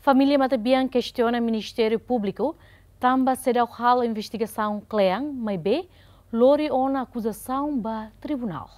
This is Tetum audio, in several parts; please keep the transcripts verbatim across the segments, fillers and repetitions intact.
Família matebian kestiona Ministériu Públiku tanba seidauk halo investigasaun kle'an, maibé lori ona akuzasaun ba tribunál.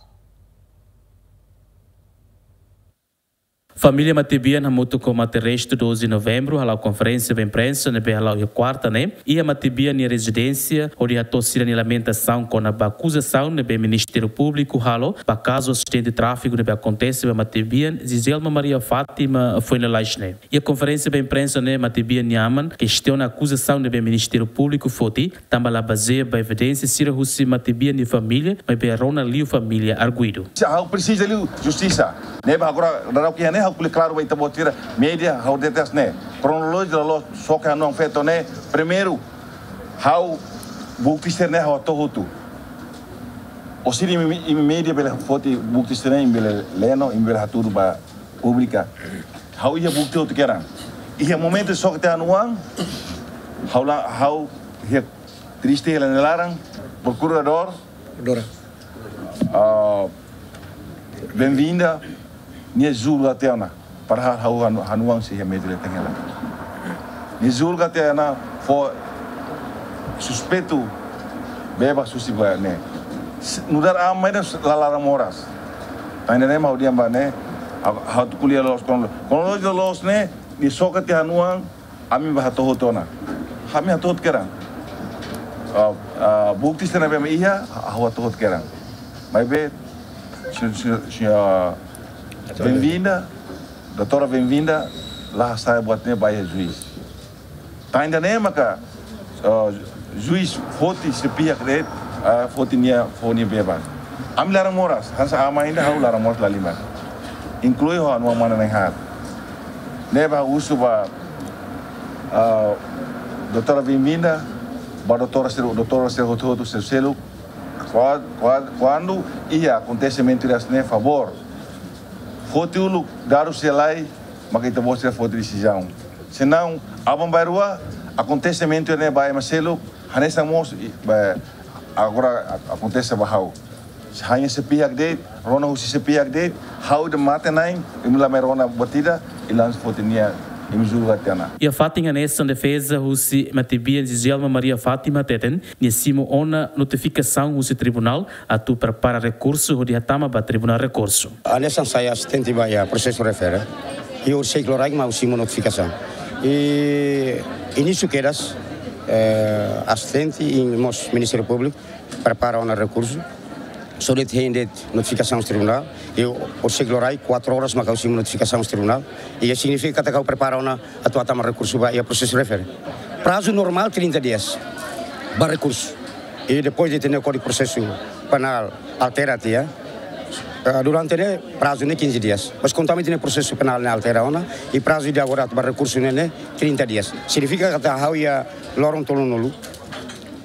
Família matebian hamutuk ho Mate Restu doze de Novembru hala'o konferénsia ba imprensa ne'ebé hala'o iha kuarta ne'e iha matebian nia rezidénsia, hodi hato'o sira-nia lamentasaun kona-ba akuzasaun ne'ebé Ministériu Públiku halo ba kazu asidente tráfiku ne'ebé akontese ba matebian Giselma Maria Fátima foin lalais ne'e. Iha konferénsia ba imprensa ne'e matebian nia aman kestiona akuzasaun ne'ebé Ministériu Públiku foti, tanba la bazeia ba evidénsia sira husi matebian nia família, maibé rona liu família arguidu. Ha'u presiza liu justisa. Ne'ebé agora dadauk iha ne'e ha'u ko'alia klaru ba ita-boot sira, média, ha'u deteis ne'e. Kronolojia loloos, só ke ha'u-nia feto ne'e, primeiru, ha'u bukti sira-ne'e ha'u hato'o hotu. Orsida imi, imi média bele foti bukti sira-ne'e, imi bele lee no, imi bele hatudu ba públiku. Ha'u iha bukti hotu kedan. Iha momentu só ke ha'u-nia oan, ha'u la, ha'u iha triste hela nia laran, prokuradór, Dora. Ah, Benvinda, nia julga tiha ona. Para ha'u ha'u-nia oan sei iha média la iha hela. Nia julga tiha ona fó suspeitu bebas husi ba ne'e. S-, nu'udar aman ida la laran moras. Tan ida-ne'e mak ha'u dehan ba ne'e, ha'u, ha'u atu ko'alia loloos kon, kon loloos ne'e, nia soka tiha ha'u-nia oan, ami bá hato'o hotu ona. Ami hato'o hotu kedan. Ah, ah, bukti sira ne'ebé ami iha, ha'u hato'o hotu kedan. Maibé, si-, si-, si-, ah, Benvinda, doutora Benvinda, la hasa'e buat ne'e ba iha juís. Tan ida-ne'e maka, ah, juís foti sei pihak de'it, ah, foti nia, fó nia bebas. Ami laran moras, hanesan aman ida ha'u laran moras la halimar. Inklui ho ha'u-nia oan mane na'in-haat. Ne'ebé husu ba, ah, doutora Benvinda, ba doutora sira, doutora sira hotu-hotu sira seluk. Kua-, kua-, kuandu iha akontesimentu ida hanesan ne'e, favór foti uluk dadus sira lai, maka ita-boot sira foti desizaun. Senaun, aban-bainrua, akontesimentu ne'e ba ema seluk, hanesan mós, i-, ba, agora a-, akontese ba ha'u. Hanya sei pihak de'it, rona husi sei pihak de'it, ha'u ida mate-na'in, imi la mai rona buat ida, i langsung foti nia, imi julga tiha ona. Iha fatin hanesan defeza husi matebian Giselma Maria Fátima hateten, nia simu ona notifikasaun husi tribunál, atu prepara rekursu hodi hatama ba tribunál rekursu. Hanesan sai asistente ba iha prosesu refere. I horiseik loraik mak ha'u simu notifikasaun. I inísiu kedas, eh, asistente i mós Ministériu Públiku prepara ona rekursu. Só de'it hein de'it notifikasaun tribunál. I horiseik loraik kuatru oras mak ha'u simu notifikasaun tribunál. I signifika katak ha'u prepara ona atu hatama rekursu ba iha prosesu refere. Prazu normál trinta dias ba rekursu. I depois de tener Kódigu Prosesu Penál altera tiha, eh, durante ne'e prazu ne'e quinze dias. Mas konforme tener prosesu penál ne'e altera ona, i prazu de agora ba rekursu ne'e, ne'e trinta dias. Signifika katak ha'u iha loron tolunulu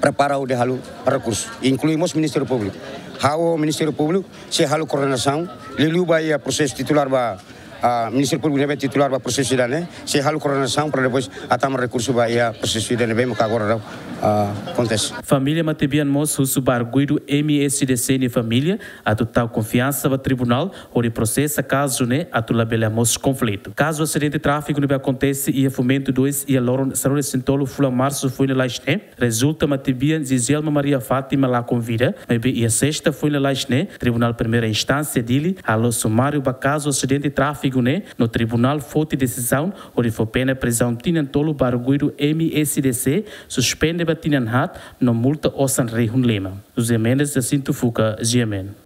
prepara hodi halo rekursu. Inklui mós Ministériu Públiku. Ha'u Ministériu Públiku sei halo koordenasaun, liuliu ba iha prosesu titulár ba ah, Ministériu Públiku ne'ebé titulár ba prosesu ida-ne'e, sei halo koordenasaun para depois hatama rekursu ba iha prosesu ida ne'ebé maka agora daudaun, ah, akontese. Família matebian mós husu ba arguidu M S D C nia família atu tau konfiansa ba tribunál hodi prosesa kazu ne'e atu labele hamoos konflitu. Kazu asidente tráfiku ne'ebé akontese iha Fomento dois iha loron sanulu-resin-tolu fulan Marsu foin lalais ne'e, rezulta matebian Giselma Maria Fátima lakon vida, maibé iha sesta foin lalais ne'e, Tribunál Primeira Instánsia Dili halo sumáriu ba kazu asidente tráfiku ne'e, no tribunál foti desizaun hodi fó pena prizaun tinan tolu ba arguidu M S D C, suspende ba tinan haat, no multa osan rihun lima. José Mendes, Jacinto Fuca, G M N.